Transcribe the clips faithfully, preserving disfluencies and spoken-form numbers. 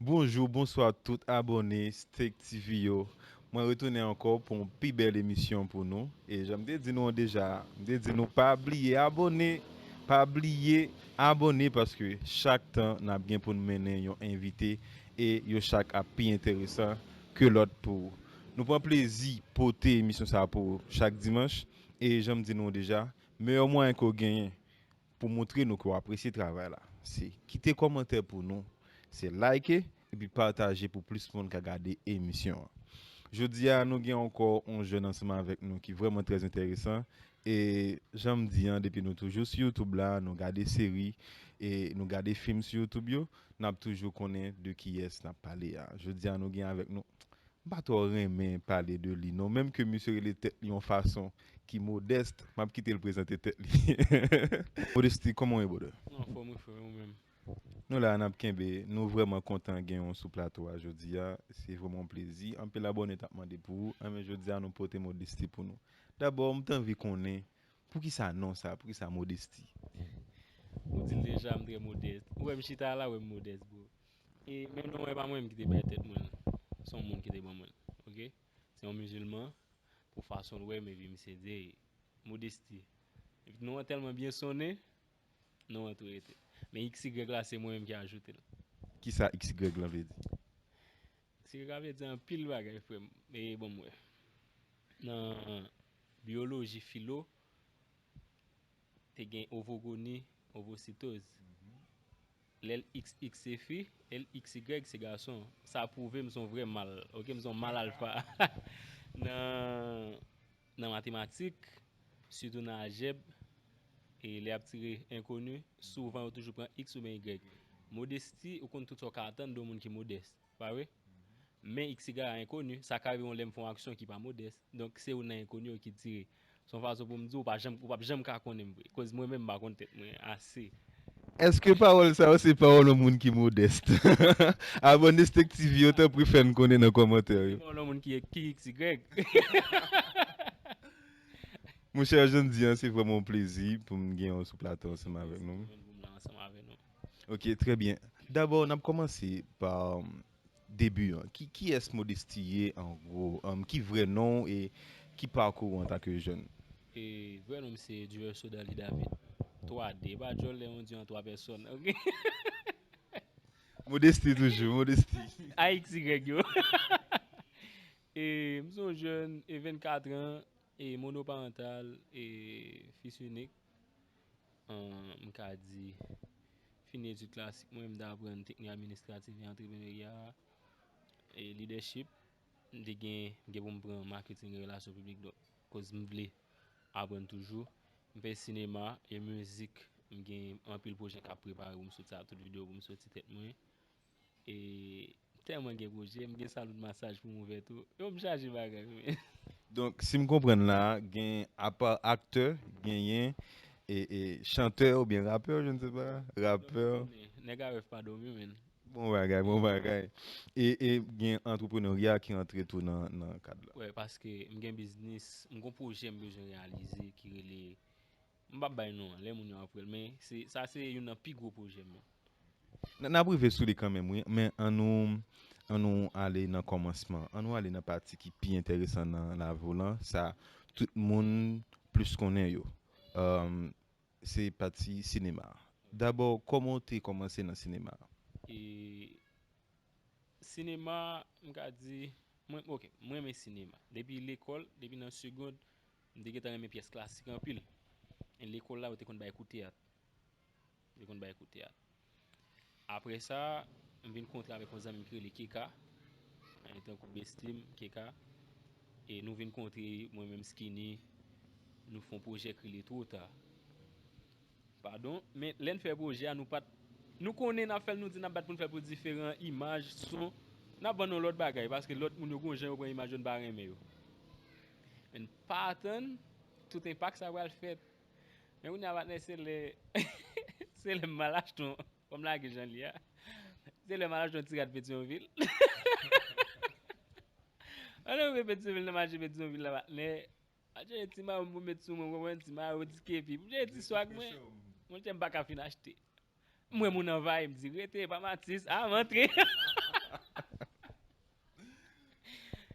Bonjou, bonswa tout abòne Steak T V yo. Mwen retounen ankò pou yon pi bèl emisyon pou nou. E jan m te di nou an deja, m te di nou pa bliye abòne, pa bliye abòne paske chak tan n ap gen pou n mennen yon envite e yo chak ap pi enteresan ke lòt pou ou. Nou pran plezi pote emisyon sa a pou ou chak dimanch e jan m di nou an deja, meyè mwayen ke w genyen pou montre nou ke w apresye travay la, se kite kòmantè pou nou, se like epi pataje pou plis moun ka gade emisyon an. Jodi a, nou gen ankò yon jèn ansanm avèk nou ki vrèman trè enteresan. E jan m di an, depi nou toujou sou YouTube la, nou gade seri e nou gade fim sou YouTube yo, n ap toujou konnen de kiyès n ap pale a. Jodi a, nou gen avèk nou, m pa twò renmen pale de li non, menm ke misye rele tèt li yon fason ki modès, m ap kite l prezante tèt li. Modesty, kòman w ye, brother? Mwen anfòm wi, frè, ou menm? Nou la, n ap kenbe, nou vrèman kontan gen w sou plato a jodi a, se vrèman yon plezi. Anpil abòne t ap mande pou ou, enben jodi a nou pote Modesty pou nou. Dabò, m t anvi konnen, poukisa non sa, poukisa Modesty? Ou di l deja, m trè modès. Ou wè m chita la, ou wè m modès, bro. E, men non, e pa mwen menm ki te bay tèt mwen l. Se yon moun ki te ban mwen l. Oke? Se yon mizilman. Pou fason l wè m, epi misye di, "Ey, Modesty." Epi non an tèlman byen sonnen, non an tou rete. Men X Y la, se mwen menm ki ajoute l. Kisa X Y lan vle di? X Y la vle di anpil bagay, frè m. E bon, mwen. Nan byoloji filo, te gen ovogoni, ovositoz. Lè l X X se fi, lè l X Y se gason. Sa pwouve m se yon vrè mal. Oke, m se yon mal alfa. Nan, nan matematik, sitou nan aljèb, e lè y ap tire enkoni, souvan yo toujou pran X oubyen Y. Modesty, ou konn tout sa w ka atann de yon moun ki modès. Pa vre? Men X Y a enkoni, sa ka rive yon lè m fè yon aksyon ki pa modès. Donk, se ou nan enkoni yo ki tire. Se yon fason pou m di w, ou pa janm, ou p ap janm ka konnen m vre. Koz mwen menm, m pa konn tèt mwen ase. Èske pawòl sa yo se pawòl yon moun ki modès? Abòne Steak T V yo, tanpri fè n konnen nan kòmantè yo. Se pawòl yon moun ki, ki X Y. Monchè, jan n di an, se vrèman yon plezi pou m gen w sou plato ansanm avèk nou. Pou m la ansanm avèk nou. Ok, trè byen. Dabò, n ap kòmanse pa, um, debi an. Ki, kiyès Modesty ye, an gwo? Um, ki vrè non w e ki pakou w antanke jèn? E, vrè non m se Duverso Darly David. Twa D, pa djòl lè yon di an twa pèsòn, ok? Modesty toujou, Modesty. A X Y yo. E, m se yon jèn, e vennkat an, e monoparantal, e fis inik. An, m ka di, fini etid klasik mwen, m t aprann teknik administratif e antreprenerya, e lidèchip. M te gen, m gen pou m pran maketing e relasyon piblik, donk, koz m vle aprann toujou. M fè sinema e mizik, m gen anpil pwojè k ap prepare pou m soti, sa tout videyo pou m soti tèt mwen. E tèlman gen pwojè, m gen salon de masaj pou m ouvè tou. Yo, m chaje bagay, men. Donk, si m konprann la, gen apa aktè, genyen e, e chantè oubyen rapè, je ne sais pas, rapè. Nèg a rèv pa dòmi, men. Bon bagay, bon bagay. E, e gen antreprenarya ki rantre tou nan, nan kad la. Wè, paske m gen biznis, m gon pwojè m bezwen reyalize ki rele M p ap bay non an, lè moun yo ap wè l, men se, sa se youn nan pi gwo pwojè m yo. N, n ap rive sou li kanmenm, wi, men annou, annou ale nan kòmansman. Annou ale nan pati ki pi enteresan nan lavi w lan, sa tout moun plis konnen yo. Um, se pati sinema. Dabò, kòman w te kòmanse nan sinema? E, Sinema, m ka di, mwen, ok, mwen renmen sinema. Depi lekòl, depi nan segond, m te gentan renmen pyès klasik anpil. E lekòl la, yo te konn bay kou teyat. Yo te konn bay kou teyat. Apre sa, m vin kontre avèk yon zanmi ki rele Keka. E tankou bestie m, Keka. E nou vin kontre, mwen menm Skinny, nou fè yon pwojè ki rele Twò Ta. Padon, men lè n fè pwojè a, nou pa t, nou konnen n ap fè l, nou di n ap bat pou n fè l pou diferan, imaj, son. N ap vann yon lòt bagay, paske lòt moun yo gon jan yo pran imaj yo, n pa renmen yo. Men n pa atann tout enpak sa pral fèt. Men kounye a, patnè, se lè, se lè m al achte yon, fò m lage jan l ye a. Se lè m al achte yon ti rad Petyonvil. Ann rive Petyonvil, nan mache Petyonvil la, patnè. A, chèche ti mayo m pou met sou mwen, w konprann, ti mayo, ti kepi. Pou chèche ti swag mwen. Monchè, m pa ka fin achte. M wè moun anvayi, m di, "Rete, pa m atis, a, m antre."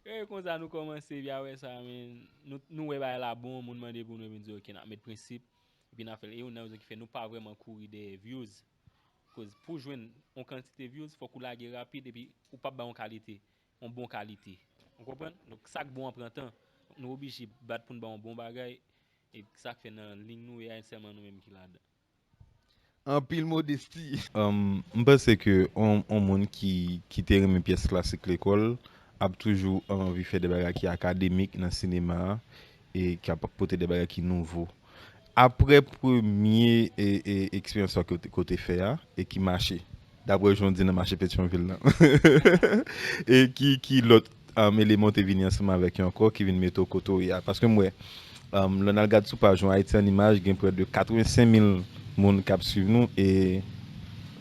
E konsa nou kòmanse, epi apre sa, men, nou, nou wè bagay la bon, moun mande pou nou, epi nou di, "Ok, n ap met prensip," epi n ap fè l. E youn nan rezon ki fè nou pa vrèman kouri dèyè views. Koz pou jwenn yon kantite views, fòk ou lage rapid, epi ou p ap bay yon kalite, yon bon kalite. Ou konprann? Donk, sa k bon an pran tan. Donk, nou oblije bat pou n bay yon bon bagay, e sa k fè nan liy nou ye a, e sèlman nou menm ki ladan. Anpil modesti. Um, m panse ke on, on moun ki, ki te renmen pyès klasik lekòl ap toujou anvi fè de bagay ki akademik nan sinema a e k ap pote de bagay ki nouvo. Apre premye e, e, eksperyans sa ke w te, ke w te fè a e ki mache, dapre jan w di nan mache Petyonvil lan, e ki, ki lòt um, eleman w te vini ansanm avèk yo ankò ki vin mete w kote w ye a? Paske m wè, um, lè n al gad sou paj nou, Ayiti an Imaj gen prè de katrevensenk mil moun k ap swiv nou e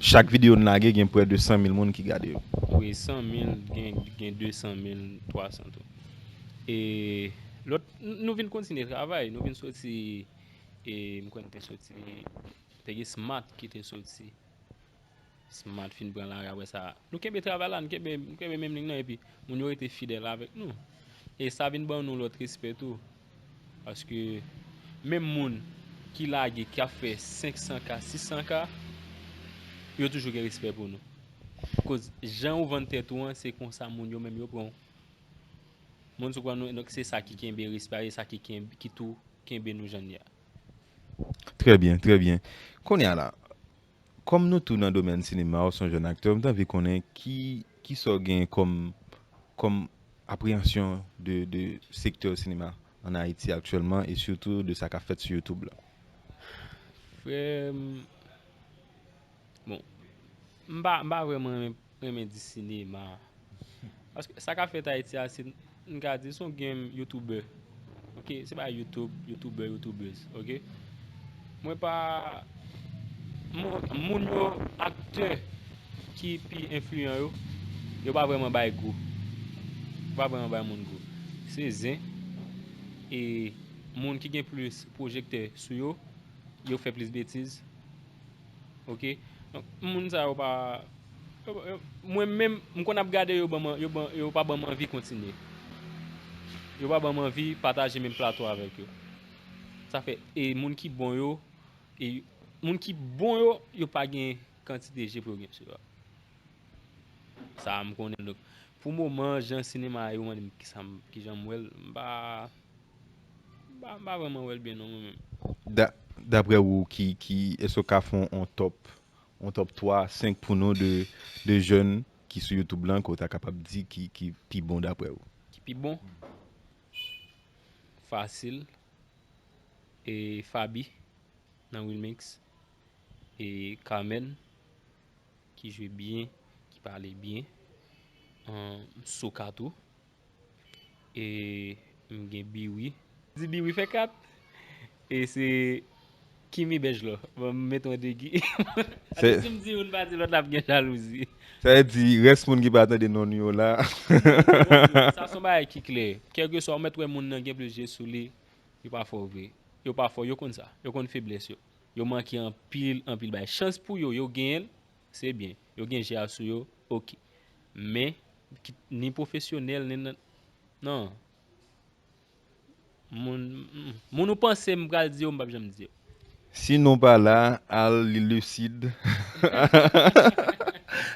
chak videyo n lage gen prè de san mil moun ki gade yo. Wi, san mil, gen, gen de san mil, twa san tou. E lòt, n- nou vin kontinye travay, nou vin soti, e m kwè n te soti, te gen Smat ki te soti. Smat fin pran lari apre sa. Nou kenbe travay la, nou kenbe, nou kenbe menm liy nan, epi moun yo rete fidèl avèk nou. E sa vin ban nou lòt respè tou. Paske menm moun ki lage, k ap fè senk san K, sis san K, yo toujou gen respè pou nou. Koz jan ou vann tèt ou an, se konsa moun yo menm yo pran w. Moun sou pran nou, donk se sa ki kenbe respè a, e sa ki kenbe, ki tou kenbe nou jan n ye a. Trè byen, trè byen. Kounye a la, kòm nou tou nan domèn sinema, ou se yon jèn aktè, m t anvi konnen ki, ki sa w gen kòm, kòm apreyansyon de, de sektè sinema ann Ayiti aktyèlman e sitou de sa k ap fèt sou YouTube la. Frè m, bon, m pa, m pa vrèman renmen, renmen di sinema. Paske sa k ap fèt Ayiti a, se, m ka di, se yon game YouTuber. Ok, se pa YouTube, YouTuber, YouTubers, ok? Mwen pa, moun, moun yo, aktè ki pi enfliyan yo, yo pa vrèman bay gou. Yo pa vrèman bay moun gou. Se zen. E moun ki gen plis pwojektè sou yo, yo fè plis betiz. Ok? Donk, moun sa yo pa, yo- yo- mwen menm, m konn ap gade yo, ban m- yo, ban- yo pa ban m anvi kontinye. Yo pa ban m anvi pataje menm plato avèk yo. Sa fè, e moun ki bon yo, e moun ki bon yo, yo pa gen kantite je pou yo gen sou yo. Sa a m konnen. Donk, pou moman, jan sinema a ye, ou mande m kisa m- kijan m wè l, m pa, m pa, m pa vrèman wè l byen non, mwen menm. Da, daprè ou, ki, ki, èske w ka fè yon, yon top, yon top twa, senk pou nou de, de jèn ki sou YouTube lan, ke w ta kapab di ki, ki pi bon daprè ou? Ki pi bon? Fasil. E Faby nan Wilmix. E Carmen, ki jwe byen, ki pale byen. Ahn, Soka tou. E m gen Biwi. Di Biwi fè kat. E se Kimi Bèjlò. Bon, m met yon degi. Paske si m di youn pa di lòt la ap gen jalouzi. Sa vle di, rès moun ki pa tande non nou yo la. Sa se yon bagay ki klè. Kèlkeswa ou mèt wè moun nan gen plis je sou li, yo pa fè w vre. Yo pa fè w, yo konn sa. Yo konn feblès yo. Yo manke anpil, anpil bagay. Chans pou yo, yo genyen l, se byen. Yo gen je a sou yo, ok. Men, ki- ni pwofesyonèl, ni nan, non. Moun, mm, moun ou panse m pral di yo, m p ap janm di yo. Si non pa la, al li Lucide.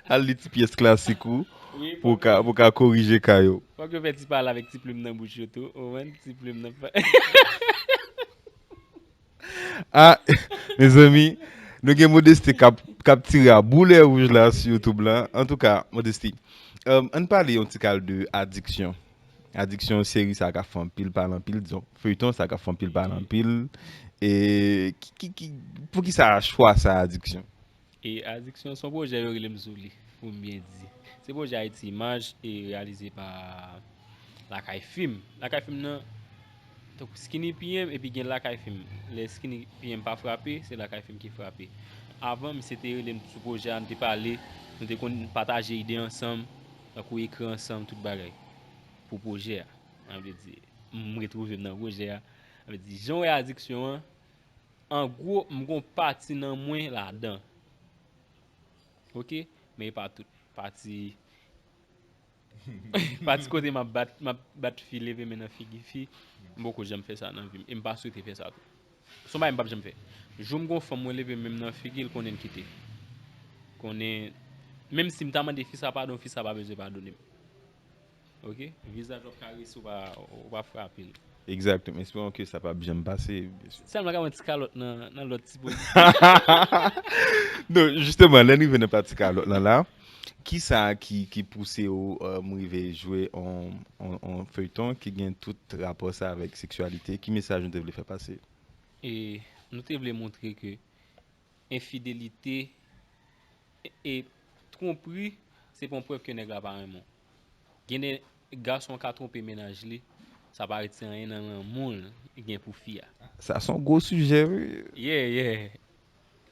Al li ti pyès klasik ou Wi, pou ka, pou ka korije ka yo. Fòk yo fè ti pale avèk ti plim nan bouch yo tou. Ou konprann? Ti plim nan pa- Ah, mezanmi, nou gen Modesty k ap, k ap tire a boulè wouj la sou YouTube la. Antouka, Modesty, um, ann pale yon ti kal de Adiksyon. Adiksyon, seri sa k ap fè anpil pale anpil, dizon, feyton sa k ap fè anpil pale anpil. E ki, ki, ki, poukisa chwa sa Adiksyon? E Adiksyon se yon pwojè yo rele m sou li, pou m byen di. Se pwojè Ayiti Imaj e reyalize pa Lakay Fim. Lakay Fim nan, tankou Skinny P M epi gen Lakay Fim. Lè Skinny P M pa frape, se Lakay Fim ki frape. Avan, misye te rele m sou pwojè a, nou te pale, nou te konn pataje ide ansanm, tankou ekri ansanm, tout bagay. Pou pwojè a, sa vle di, m retwouve m nan pwojè a. Sa vle di, jan w wè Adiksyon an, an gwo, m gon pati nan mwen ladan. Ok? Men e pa tout. Pati Pa ti kote m ap bat, m ap bat fi, leve men nan figi fi. M poko janm fè sa nan vi m. E m pa swete fè sa tou. Se yon bagay m p ap janm fè. Jou m gon fanm, mwen leve men m nan figi l, konnen l kite. Konnen, menm si m ta mande fi sa padon, fi sa pa bezwen padone m. Ok? Vizaj w ap karese, ou pa, ou pa frape l. Egzakteman. Espewon ke sa p ap janm pase, byen si. Sèlman ka yon ti kalòt nan, nan lòt ti pozisyon. Non, jisteman, lè n rive nan pati kalòt lan la, kisa ki, ki pouse w, um, rive jwe on, on, on feyton ki gen tout rapò sa avèk seksyalite? Ki mesaj nou te vle fè pase? E nou te vle montre ke enfidelite e, e twonpri, se pa yon prèv ke nèg la pa renmen w. Gen de gason ka twonpe mennaj li, sa pa retire anyen nan lanmou l gen pou fi a. Sa se yon gwo sijè, wi. Yeah, yeah.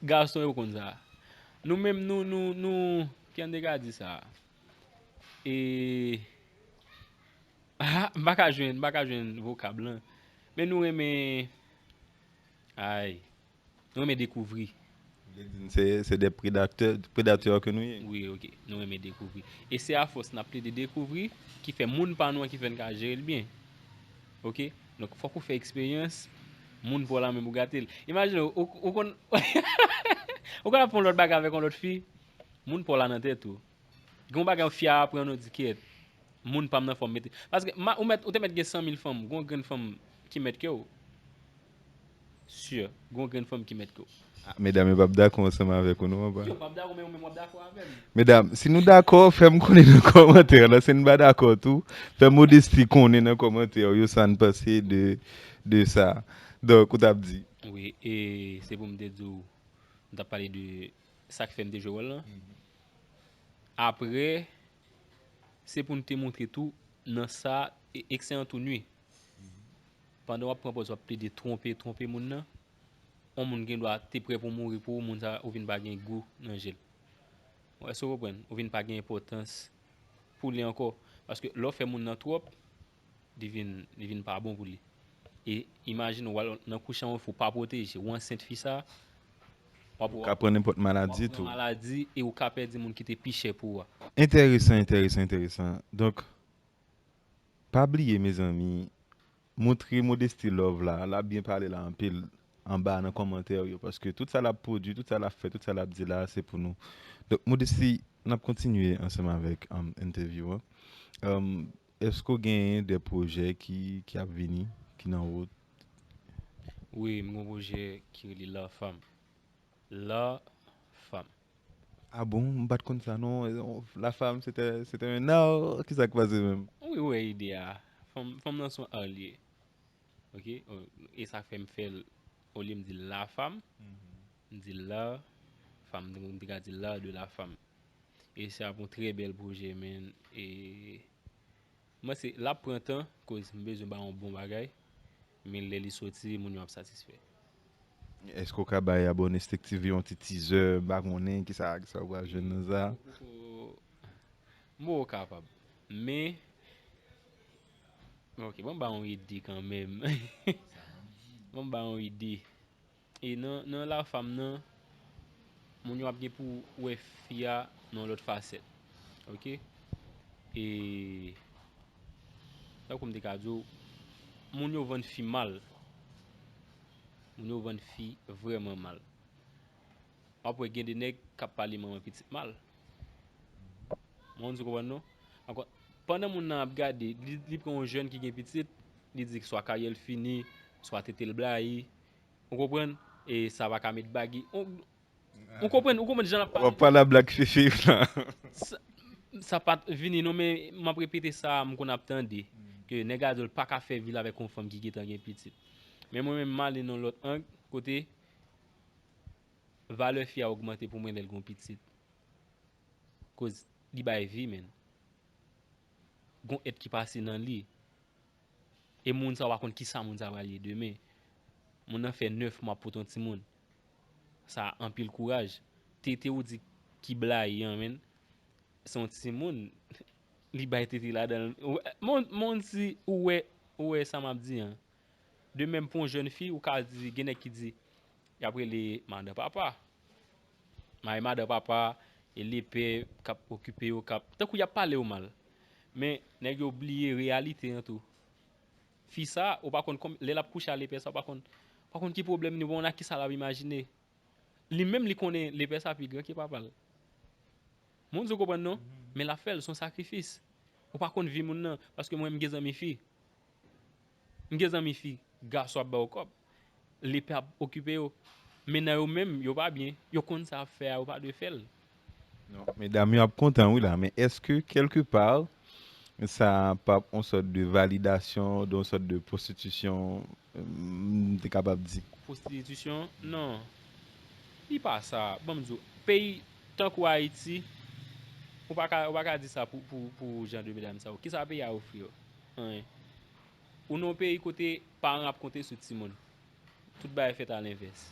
Gason yo konn sa. Nou menm, nou, nou, nou, kijan n te ka di sa? E, ah, m pa ka jwenn, m pa ka jwenn vokab lan. Men nou renmen, ay, nou renmen dekouvri. Vle di n se, se de predatè, predatè ke nou ye. Wi, ok. Nou renmen dekouvri. E se afòs n ap plede dekouvri ki fè moun pa nou an ki fè n ka jere l byen. Ok? Donk, fòk ou fè eksperyans, moun pa w la menm ou gate l. Imajine w, ou, ou konn, ou konn ap fè yon lòt bagay avèk yon lòt fi, moun pa w la nan tèt ou. Gen yon bagay yon fi a aprann ou di kèt, moun pa m nan fò m mete. Paske ma, ou mèt, ou te mèt gen san mil fanm, gen yon grenn fanm ki mèt ke w. Sure, gen yon grenn fanm ki mèt ke w. Ah, medam yo p ap dakò ansanm avèk ou, non, papa? Yo p ap dakò, men ou menm w ap dakò avè m. Medam, si nou dakò, fè m konnen nan kòmantè la. Si n pa dakò tou, fè Modesty konnen nan kòmantè yo sa n panse de, de sa. Donk, ou t ap di? Wi, e se pou m te di w, m t ap pale de sa k fè m te jwe wòl lan. Apre, se pou n te montre tou nan sa e, eksè an tou nwi. Pandan w ap pran pòz w ap plede twonpe, twonpe moun nan, yon moun gen dwa te prè pou mouri pou ou, moun sa ou vin pa gen gou nan je l. Èske w konprann? Ou vin pa gen enpòtans pou li ankò. Paske lè w fè moun nan twòp, li vin, li vin pa bon pou li. E imajine w al nan kouch an, w pa pwoteje, w ansent fi sa, w ap, ou ka pran nenpòt maladi tou. Maladi e ou ka pèdi moun ki te pi chè pou ou a. Enteresan, enteresan, enteresan. Donk, pa bliye, mezanmi, montre Modesty love la. L ap byen pale la anpil anba nan kòmantè yo, paske tout sa l ap pwodui, tout sa l ap fè, tout sa l ap di la, se pou nou. Donk, Modesty, n ap kontinye ansanm avèk, um, entèvyou an. Um, èske w genyen de pwojè ki, ki ap vini, ki nan wout? Wi, m gen yon pwojè ki rele La Femme. La Femme. Ah bon, m pa t konn sa non. La Femme, c'était, c'était un art. Kisa k pase menm? Wi, ou wè ide a. Fanm, fanm nan se yon art li ye. Ok? E sa fè m fè l, olye m di La Femme, m di La Femme, m te ka di L'art de la femme. E se ap yon trè bèl pwojè, men, e m panse l ap pran tan, koz m bezwen ba yon bon bagay, men lè li soti, moun yo ap satisfè. Èske w ka bay abòne Steak T V yon ti teaser, m pa konnen kisa, kisa w pral jwenn nan sa? M poko, m poko kapab. Men, ok, ban m ba yon ide kanmenm. Ban m ba yon ide. E nan, nan La Femme nan, moun yo ap gen pou wè fi a nan yon lòt fasèt. Ok? E, tankou m te ka di w, moun yo vann fi mal. Moun yo vann fi vrèman mal. W ap wè gen de nèg k ap pale manman pitit mal. Mwen di w konprann non? Ankò, pandan moun nan ap gade, li, li pran yon jèn ki gen pitit, li di swa karyè l fini, swa tete l blayi. Ou konprann? E sa pa ka met bagi. Ou, ou konprann, ou konprann jan l ap pale? W ap pale a Black Fifi la. Sa, sa pa t vini non, men m ap repete sa m konn ap tande, ke nèg la di w l pa ka fè vi l avèk yon fanm ki gentan gen pitit. Men mwen menm, m ale nan lòt ang, kote valè fi a ogmante pou mwen lè l gen yon pitit. Koz li bay vi, menn. Gon èt ki pase nan li. E moun sa, w pa konn kisa moun sa pral ye demen. Moun nan fè nèf mwa ap pote yon timoun. Sa anpil kouraj. Tete ou di ki blayi an, menn. Se yon timoun. Li bay tete ladan l. Ou, moun, moun si ou wè, ou wè sa m ap di an. De menm pou yon jèn fi, ou ka di, gen nèg ki di, y ap rele madan papa. Mari madan papa, e lepè k ap okipe yo, k ap, tankou y ap pale yo mal. Men, nèg yo bliye reyalite an tou. Fi sa, ou pa konn konm- lè l ap kouche a lepè sa, ou pa konn, ou pa konn ki pwoblèm li, ou pa konn ak kisa l ap imajine. Li menm, li konnen lepè sa pi gran ke papa l. Moun di w konprann non, men l ap fè l, se yon sakrifis. Ou pa konn vi moun nan, paske mwen, m gen zanmi fi. M gen zanmi fi, gason ap ba yo kòb. Lepè ap okipe yo. Men nan yo menm, yo pa byen. Yo konn sa y ap fè a, yo pa dwe fè l. Non, medam yo ap kontan wi la, men èske kèlke pa sa p ap yon sòt de validasyon, de yon sòt de pwostitisyon, m te kapab di? Pwostitisyon, non. Li pa sa. Ban m di w, peyi tankou Ayiti, ou pa ka, ou pa ka di sa pou, pou, pou jan de medam sa yo. Kisa peyi a ofri yo? Anyen. Ou nan yon peyi kote paran ap konte sou timoun. Tout bagay fèt alenvès.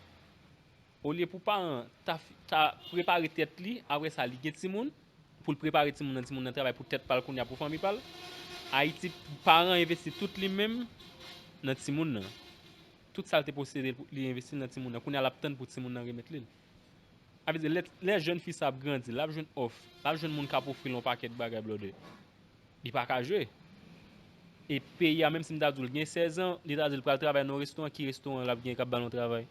Olye pou paran ta, ta prepare tèt li, apre sa li gen timoun, pou l prepare timoun nan, timoun nan travay pou tèt pa l kounye a, pou fanmi pa l. Ayiti, paran envesti tout li menm nan timoun nan. Tout sa l te posede l pou li envesti l nan timoun nan. Kounye a l ap tann pou timoun nan remèt li l. Sa vle di, lè, lè jèn fi sa ap grandi, l ap jwenn òf, l ap jwenn moun k ap ofri l yon pakèt bagay, blòdè. Li pa ka jwe. E peyi a, menm si m ta di w l gen sèz an, li ta di l pral travay nan yon restoran, ki restoran l ap gen k ap ba l yon travay?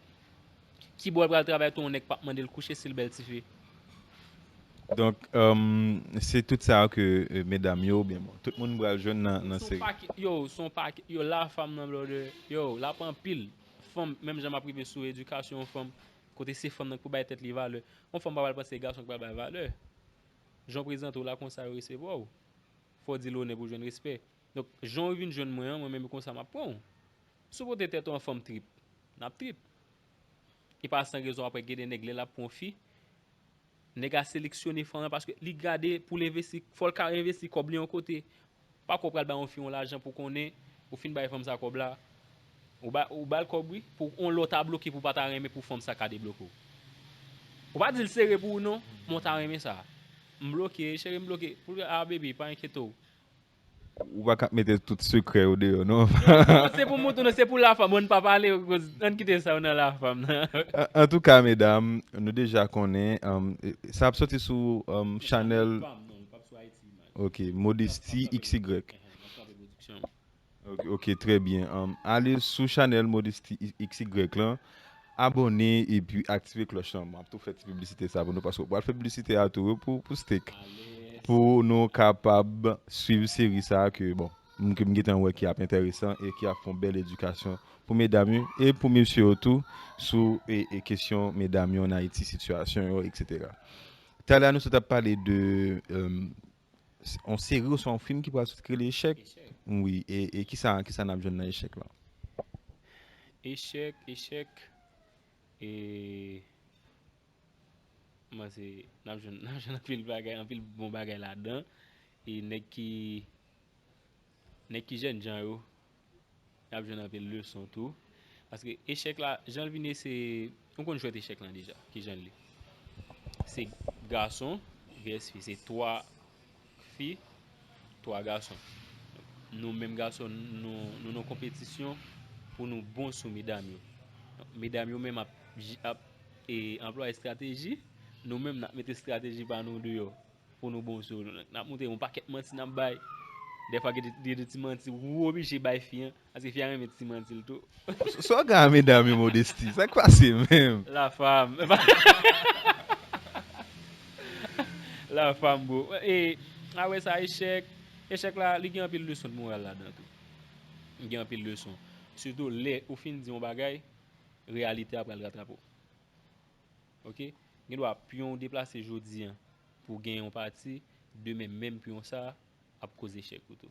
Ki bò l pral travay tou, yon nèg p ap mande l kouche si l bèl tifi? Donk, um, se tout sa ke euh, medam yo, oubyen bon, tout moun pral jwenn nan, nan seri. Yo, se yon pakèt, yo, la fanm nan, blòdè, yo, l ap anpil. Fanm, menm jan m ap rive sou edikasyon yon fanm, kote se fanm nan ki pou bay tèt li valè. Yon fanm pa pral panse se gason ki pral bay valè. Jan w prezante w la konsa yo resevwa w. Fò w di l onè pou w jwenn respè. Donk, jan w vin jwenn mwen an, mwen menm konsa m ap pran w. Si w pote tèt ou an fanm trip, n ap trip. E pa san rezon apre gen de nèg lè l ap pran yon fi, nèg a seleksyone fanm nan paske li gade pou l envesti, fò l ka envesti kòb li yon kote. Pa kwè w pral bay yon fi yon lajan pou konnen ou fin bay fanm sa kòb la. Ou ba, ou ba l kòb wi, pou yon lè w ta bloke pou w pa ta renmen pou fanm sa ka debloke w. Ou pa di l sere pou ou non, men w ta renmen sa. M bloke, cheri m bloke. Pou l, ah baby, pa enkyete w. Ou pa ka mete tout sekrè yo deyò non. Se pou mouton, se pou lafanm, bon n pa pale, ann kite sa yo nan lafanm nan. Antouka medam, nou deja konnen, um, sa ap soti sou um, chanèl. Ok, Modesty X Y. Ok, ok, trè byen. Um, ale sou chanèl Modesty X Y lan, abòne epi aktive klòch lan. M ap tou fè ti piblisite sa pou nou paske w pral fè piblisite a tou wi pou, pou steak. Pou nou kapab swiv seri sa ke bon, m ke m gentan wè ki ap enteresan e ki ap fè yon bèl edikasyon pou medam yo e pou mesye yo tou sou e, e kesyon medam yo ann Ayiti, sitiyasyon yo, etsetera. Talè a nou sot ap pale de um, yon seri oswa yon fim ki pral soti ki rele Echèk. Wi, e, e kisa, kisa n ap jwenn nan Echèk la? Echèk, Echèk, e m panse n ap jwenn, n ap jwenn anpil bagay, anpil bon bagay ladan. E nèg ki, nèg ki jènjan yo, y ap jwenn anpil leson tou. Paske echèk la, jan l vin ye, se, nou konn jwèt echèk lan deja, ki jan l ye. Se gason vs fi, se twa fi, twa gason. Nou menm gason, nou, nou nan konpetisyon pou nou bon sou medam yo. Medam yo menm ap, ap e, anplwaye estrateji, nou menm n ap mete estrateji pa nou deyò. Pou nou bon sou nou. N ap montre yon pakèt manti n ap bay. Dèfwa gen de, de, de ti manti ou oblije bay fi an, paske fi a renmen ti manti l tou. Sa w gen a medam yo Modesty? Sa k pase menm? Lafanm. Lafanm, bro. E, apre sa, echèk. Echèk la, li gen anpil leson de moral ladan tou. Li gen anpil leson. Sitou lè ou fin di yon bagay, reyalite a pral ratrape w. Ok? Gen dwa pyon w deplase jodi an pou w genyen yon pati, demen menm pyon sa a ap koz echèk ou tou.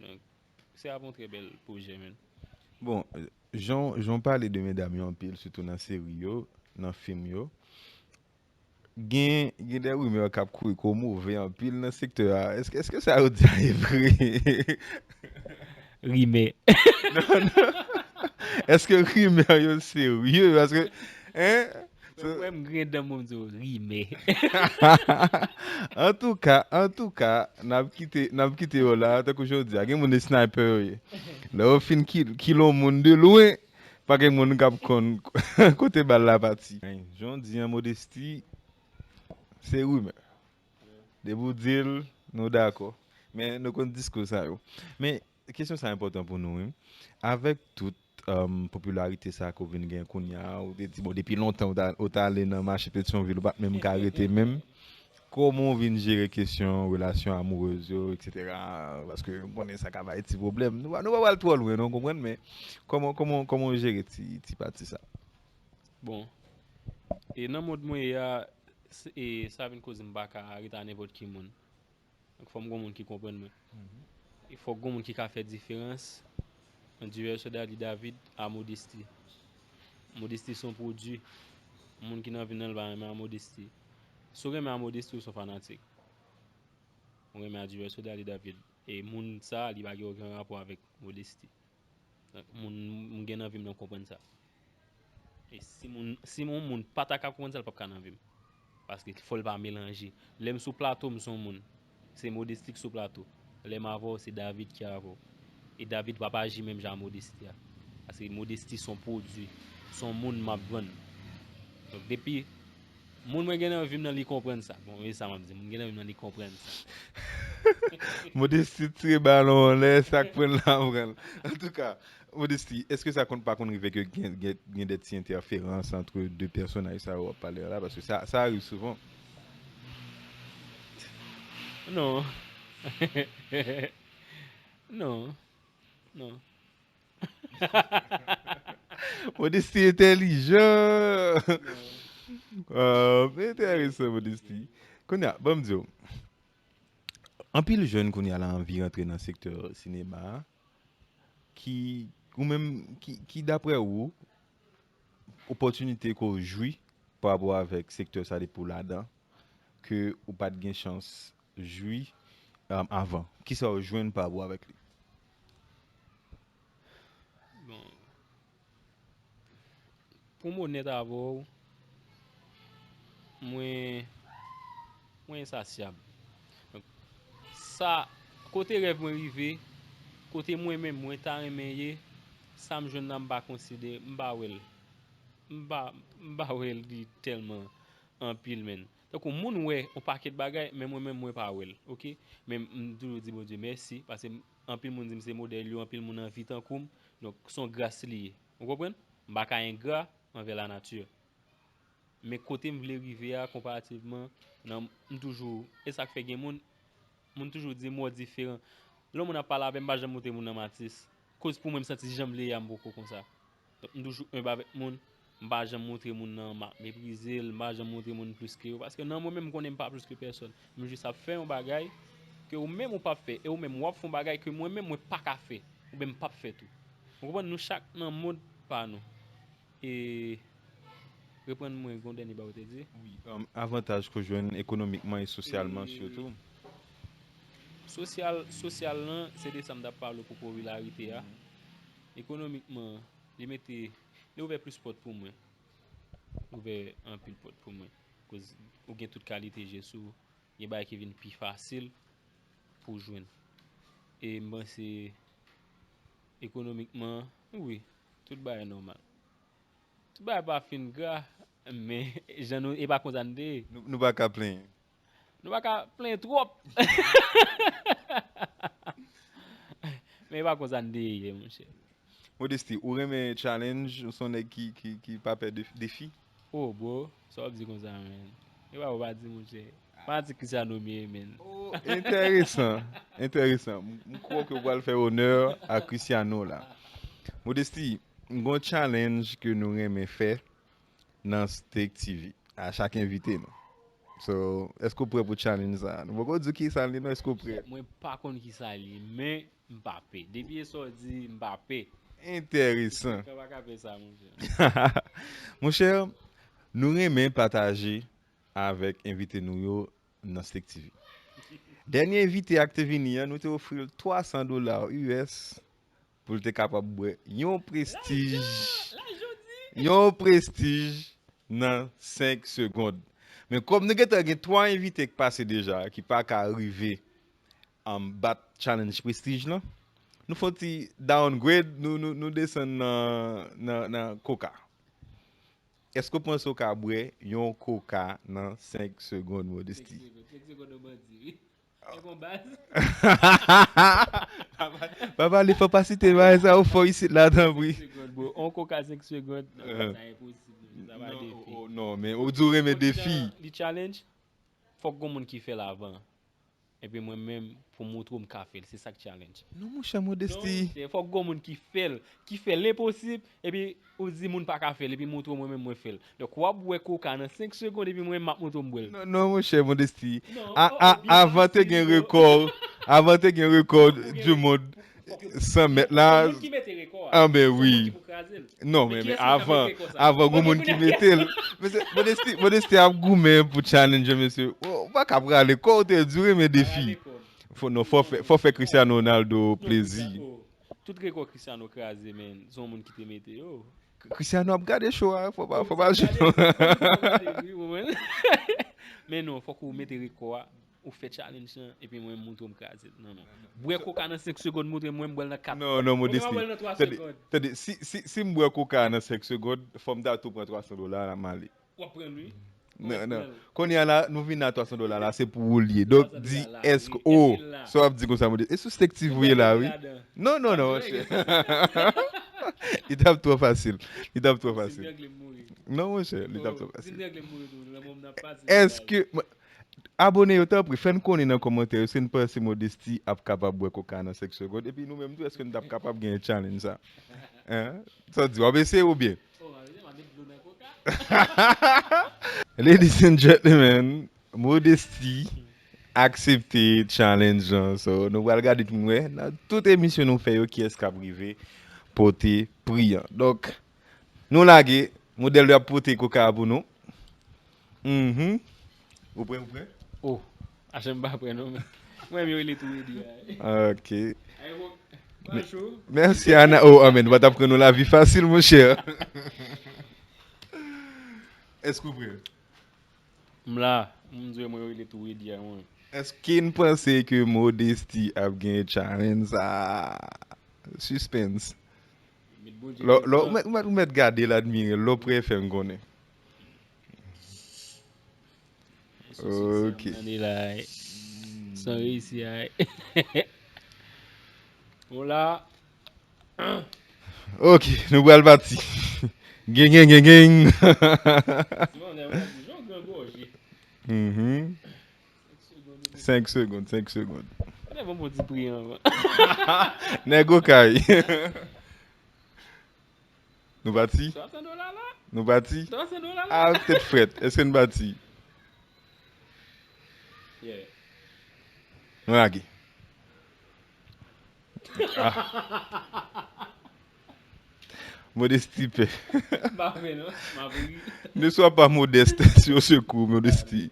Donk, se ap yon trè bèl pwojè, menn. Bon, jan, jan w pale de medam yo anpil, sitou nan seri yo, nan fim yo, gen, gen de rimè k ap kouri ke w move anpil nan sektè a. Èske, èske sa yo di a e vre? Rimè. Èske rimè yo serye? Paske, en? Ou wè m griyen dan m pou m di w rimè. Antouka, antouka, n ap kite, n ap kite yo la, tankou jodi a, gen moun de sniper yo ye. Lè yo fin kil, kil yon moun de lwen, pa gen moun k ap konn kote bal la pati. Jan w di an, Modesty, se rimè. Depi w di l, nou dakò. Men nou konn diskou sa yo. Men kesyon sa enpòtan pou nou, wi. Avèk tout um, popilarite sa ke w vin gen kounye a, ou te di, bon, depi lontan ou ta, ou ta ale nan mache Petyonvil, ou pa t menm ka rete menm. Kòman w vin jere kesyon relasyon amourez yo, etsetera? Paske m konnen sa ka bay ti pwoblèm. Nou pa, nou pa pral twò lwen, non, w konprann, men kòman, kòman, kòman w jere ti, ti pati sa? Bon, e nan mond mwen ye a, s- e sa vin koze m pa ka rete a nenpòt ki moun. Donk, fò m gon moun ki konprann mwen. E fòk gon moun ki ka fè diferans ant Diverso Dali David a Modesty. Modesty se yon pwodui. Moun ki nan vi m nan, li pa renmen a Modesty. Si w renmen a Modesty, ou se yon fanatik. Ou renmen a Diverso Dali David. E moun sa, li pa gen okenn rapò avèk Modesty. Donk, moun, moun gen nan vi m nan konprann sa. E si moun, si yon moun pa ta ka konprann sa, l p ap ka nan vi m. Paske fò l pa melanje. Lè m sou plato, m se yon moun. Se Modesty k sou plato. Lè m avè w, se David ki avè w. E David p ap aji menm jan a Modesty a. Paske Modesty se yon pwodui. Se yon moun m ap vann. Donk, depi moun mwen gen nan vi m nan, li konprann sa. Bon, e sa m ap di. Moun gen nan vi m nan, li konprann sa. Modesty tire balon anlè, sa k pran l la pran l. Antouka, Modesty, èske sa konn pa konn rive ke gen, gen, gen de ti entèferans ant de pèsonaj sa yo w ap pale a la? Paske sa, sa rive souvan. Non. Non. Non. Modesty entèlijan. Uh, enteresan, Modesty. Kounye a, ban m di w. Anpil jèn kounye a la anvi rantre nan sektè sinema a. Ki, ou menm, ki, ki daprè ou, opòtinite ke w jwi pa rapò avèk sektè sa depi w ladan, ke ou pa t gen chans jwi um, avan? Kisa w jwenn pa rapò avèk li? Bon, pou m onèt avè w, mwen, mwen ensasyab. Donk, sa, kote rèv mwen rive, kote mwen menm mwen ta renmen ye, sa m jwenn nan m pa konsidere, m pa wè l. M pa, m pa wè l li tèlman anpil, menn. Tankou moun wè yon pakèt bagay, men mwen menm mwen pa wè l, oke? Men m toujou di Bondye mèsi, paske anpil moun di m se modèl yo, anpil moun anvi tankou m. Donk, se yon gras li ye. Ou konprann? M pa ka engra anvè lanati. Men kote m vle rive a, konparativman, nan, m toujou, e sa k fè gen moun, moun toujou di m ou diferan. Lè yon moun ap pale avè m, m pa janm montre moun nan m atis. Koz pou mwen, m santi jan m vle ye a, m poko konsa. Donk, m toujou enb avèk moun, m pa janm montre moun nan m ap meprize l, m pa janm montre moun m plis ke yo. Paske nan mwen menm, m konnen m pa plis ke pèsòn. M jis ap fè yon bagay ke ou menm ou p ap fè. E ou menm, w ap fè yon bagay ke mwen menm, mwen pa ka fè. Oubyen m p ap fè tou. Ou konprann? Nou chak nan mond pa nou. E reprann mwen gon dènye bagay ou te di. Wi, um, avantaj ke w jwenn ekonomikman e sosyalman sitou. Sosyal, sosyal lan, se de sa m t ap pale w pou popilarite a. Ekonomikman, li mete, li ouvè plis pòt pou mwen. Ouvè anpil pòt pou mwen. Koz ou gen tout kalite je sou ou, gen bagay ki vin pi fasil pou w jwenn. E m panse ekonomikman, wi, tout bagay nòmal. Tout bagay pa fin gra, men jan nou, e pa konsa n te ye. Nou, nou pa ka plenyen. Nou pa ka plenyen twòp. Men e pa konsa n te ye, monchè. Modesty, ou renmen challenge, ou se yon nèg ki, ki, ki pa pè de, defi? Oh, bro, sa w ap di konsa, man? E pa ou pa di, monchè. Fanatik Cristiano m ye, man. Oh, enteresan, enteresan. M, m kwè ke w pral fè onè a Cristiano la. Modesty, m gon challenge ke nou renmen fè nan Steak T V. A chak envite nou. So, èske w prè pou challenge sa? Nou poko di w kisa l ye non, èske w prè? Mwen pa konn kisa l ye, men m pa pè. Depi e sa w di, m pa pè. Enteresan. Ou pa ka fè sa, monchè. Monchè, nou renmen pataje avèk envite nou yo nan Steak T V. Dènye envite a k te vini an, nou te ofri l twa san dola U S pou l te kapab bwè yon prestij, yon prestij nan senk segond. Men kòm nou gentan gen twa envite k pase deja, ki pa ka rive um, bat challenge prestij lan, nou fè yon ti downgrade, nou, nou, nou desann nan, nan, nan koka. Èske w panse w ka bwè yon koka nan senk segond, Modesty? Senk segond, senk segond, yon bandi, wi. Papa, li fò pa site bagay sa ou fò isit la, tanpri. On koka senk segond, non, sa enposib, sa pa defi. Non, men ou di w renmen defi. Li challenge, fòk gon moun ki fè l avan. Epi mwen menm, pou montre w m ka fè l, se sa k challenge. Non, monchè, modesti. Fòk gon moun ki fè l, ki fè lenposib, epi ou di moun pa ka fè l, epi montre w mwen menm mwen fè l. Donk, w ap bwè koka nan senk segond, epi mwen menm m ap montre w m bwè l. Non, non, monchè, modesti. Avan te gen rekò, avan te gen rekò du monde, san mèt la. Anben wi. Non, men, men avan, avan gon moun ki mete l. Mesye, modesti, modesti ap goumen pou challenge, mesye. Ou pa ka prale kò, ou te di w renmen defi. Fò, non, fò fè, fò fè Cristiano Ronaldo plezi. Tout rekò Cristiano kraze, men, se yon moun ki te mete yo. Cristiano ap gade show a, fò pa, fò pa jwe. Men non, fòk ou mete rekò a, ou fè challenge lan, epi mwen montre w m kraze l. Non, non. Bwè koka nan senk segond, montre mwen m bwè l nan kat. Non, non, modesti. Tande, tande, si, si, si m bwè koka nan senk segond, fò m ta tou pran twa san dola la, m ale. W ap pran l, wi. Non, non. Kounye a la, nou vin a twa san dola la, se pou ou l ye. Donk, di, èske, oh, sa w ap di konsa, modesti? E sou stektiv ou ye la, wi. Non, non, non, monchè. Li t ap twò fasil. Li t ap twò fasil. Non, monchè, li t ap twò fasil. Èske, abòne yo, tanpri, fè n konnen nan kòmantè yo si n panse modesti ap kapab bwè koka nan senk segond. Epi nou menm tou, èske n t ap kapab genyen challenge sa? Hein? Sa w di, w ap eseye oubyen? Ladies and gentlemen, modesti aksepte challenge lan. So, nou pral gade pou n wè nan tout emisyon nou fè yo kiyès k ap rive pote pri an. Donk, nou lage, modèl yo ap pote koka a pou nou. Mhm. Ou prè, ou prè? Oh, achè m pa prè non, men mwen menm yo rele tou redi a. Ok. Mèsi, Ana. Oh, amen. Mwen t ap pran nou lavi fasil, monchè. Èske ou prè? M la. M di mwen rele tou redi a, mwen. Èske n panse ke modesti ap gen challenge sa? Suspense. Lè, lè, ou mèt, ou mèt, ou mèt gade l, admire l. Lè w prè, fè m konnen. Ok. San reyisi, ay. Bon, la. Ok, nou pral pati. Gen, gen, gen, gen. Mhm. Senk segonn, senk segonn. Nèg okay. Nou pati? Nou pati? Ah, tèt frèt. Èske n pati? Nou lage. Ah. Modesti pè. Ne sois pas modeste, si au secours, modesti.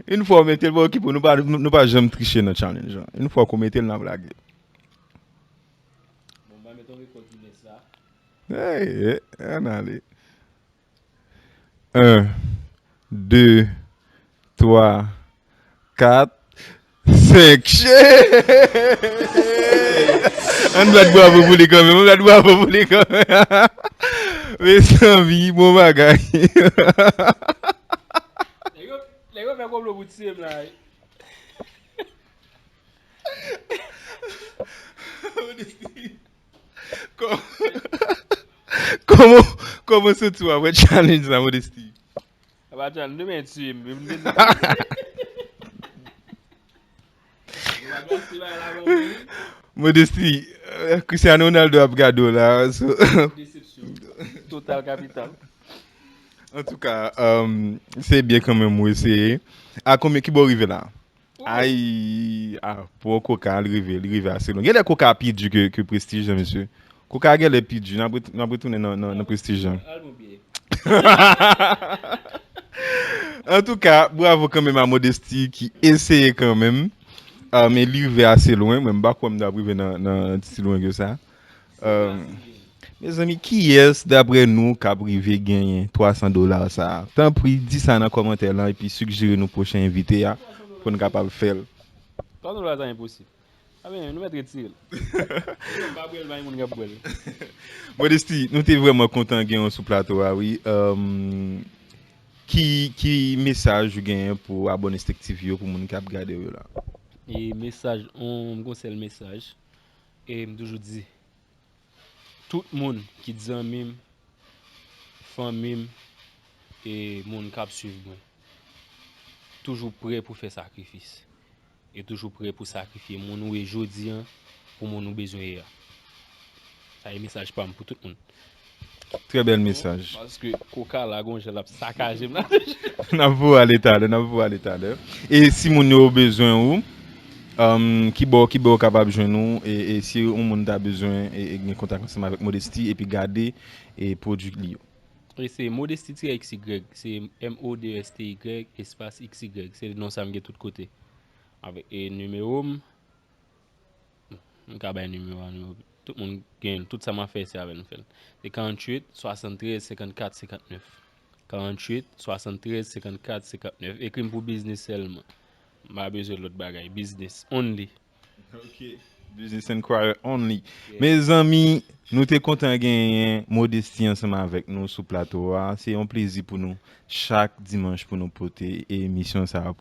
Yon fwa w mete l, pa okipe w, nou pa, nou pa janm triche nan challenge lan. Yon fwa w mete l, n ap lage. Hey, hey, ann ale. Un, de, twa, kat, senk. Shit! Ann bat bravo pou li kanmenm, ann bat bravo pou li kanmenm. Mezanmi, bon bagay. Nèg yo, nèg yo fè konplo pou tiye m la, wi. Kò-, kòman, kòman w santi w apre challenge la, Modesti? Apa challenge, demen tiye m. Modesti, euh, Cristiano Ronaldo ap gade w la, so. Desepsyon. Total kapital. Antouka, euh, se byen kanmenm ou eseye. A konbyen, ki bò w rive la? Ay, ah, pou yon koka, li rive, li rive ase lwen. Genlè koka pi di ke, ke Prestige lan, mesye. Koka genlè pi di. N ap ret-, n ap retounen nan, nan, nan Prestige lan. Antouka, bravo kanmenm a Modesti ki eseye kanmenm. Ah, men li rive ase lwen. Mwen, m pa kwè m t ap rive nan, nan si lwen ke sa. Euh, mezanmi, kiyès, daprè nou, k ap rive genyen twa san dola sa a? Tanpri, di sa nan kòmantè lan epi sigjere nou pwochen envite a pou n kapab fè l. Sa se yon bagay sa enposib. A ben, nou mèt retire l. Si nou pa bwè l, pa gen moun k ap bwè l. Modesty, nou te vrèman kontan gen w sou plato a, wi. Um, ki, ki mesaj ou genyen pou abòne Steak T V yo, pou moun k ap gade w yo la? E mesaj, on, m gon sèl mesaj. E m toujou di, tout moun ki t zanmi m, fanmi m, e moun k ap swiv mwen, toujou prè pou fè sakrifis. E toujou prè pou sakrifye moun ou ye jodi an pou moun ou bezwen ye a. Sa e mesaj pa m pou tout moun. Trè bèl mesaj. Paske koka la gon jan l ap sakaje m la. N ap voye ale talè, n ap voye ale talè. E si moun yo bezwen ou, um, kibò, kibò yo kapab jwenn ou, e, e si yon moun ta bezwen e, e gen kontak ansanm avèk Modesty epi gade e pwodui li yo. E se Modesty tirè X Y, se M O D E S T Y espas X Y, se non sa m gen tout kote. Avèk e nimewo m, m ka bay nimewo a, nimewo, tout moun gen l, tout sa m ap fè se avè l m fè l. Se karanntuit, swasanntrèz, senkannkat, senkannèf. Karanntuit, swasanntrèz, senkannkat, senkannèf. Ekri m pou biznis sèlman. M pa bezwen lòt bagay, biznis only. Ok. Business Inquirer only. Mezanmi, nou te kontan genyen Modesty ansanm avèk nou sou plato a. Se yon plezi pou nou chak dimanch pou nou pote emisyon sa a.